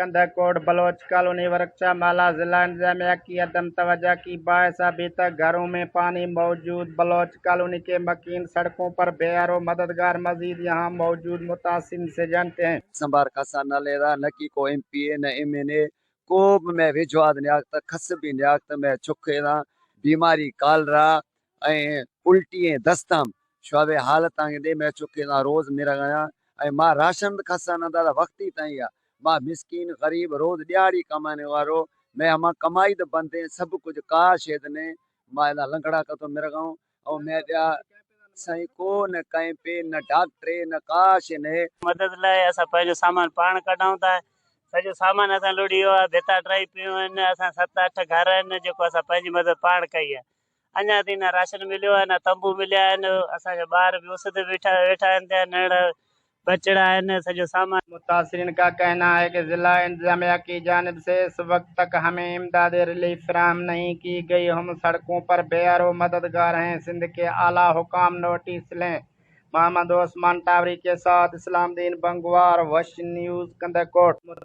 کندہ کوٹ Baloch colony workshop مالا ضلع انتظامیہ کی عدم توجہ کی باعث ابھی تک گھروں میں پانی موجود، بلوچ کالونی کے مکین سڑکوں پر بے آرو مددگار مزید یہاں موجود متاثرین سے جانتے ہیں۔ سنبار کسا نہ لیدا، نہ کی کو ایم پی اے، نہ ایم این اے، کو بھی میں وجواد نیاکت، کس بھی نیاکت، میں چکے دا بیماری کالرا، ایں الٹی ایں دستم، شعبے حالتاں دے میں چکے دا روز میرا گیا، ایں ما راشن کسا نہ دادا وقتی تائیں یا، ما مسکین غریب روز دیہاڑی کمانے وارو، میں ہما کمائی دے بندے سب کچھ کاش ہے دنے، ما ادا لنگڑا کتو میرا گاؤں، او میں دیا سائیں کو نہ کہیں پہ نہ ڈاکٹرے نہ کاش نے۔ مدد لائے اسا پہلے سامان پان کٹاؤں تھا، سڄو سامان اسان لوڙي ويو آهي، ڀت ٽرائي پيون آهن، اسان ست اٺ گهر آهن، جيڪو اسان پنهنجي مدد پاڻ ڪئي آهي. اڃا تائين نه راشن مليو آهي، نه تنبو مليا آهن، اسان جا ٻار به اس تي ويٺا، ويٺا آهن، ته ننڍڙا ٻچڙا آهن، سڄو سامان. متاثرین کا کہنا ہے کہ ضلع انتظامیہ کی جانب سے اس وقت تک ہمیں امداد ریلیف فراہم نہیں کی گئی، ہم سڑکوں پر بے آرو مددگار ہیں، سندھ کے اعلی حکام نوٹس لیں. محمد عثمان ٹاوری کے ساتھ اسلام دین بنگوار، وش نیوز، کندہ کوٹ.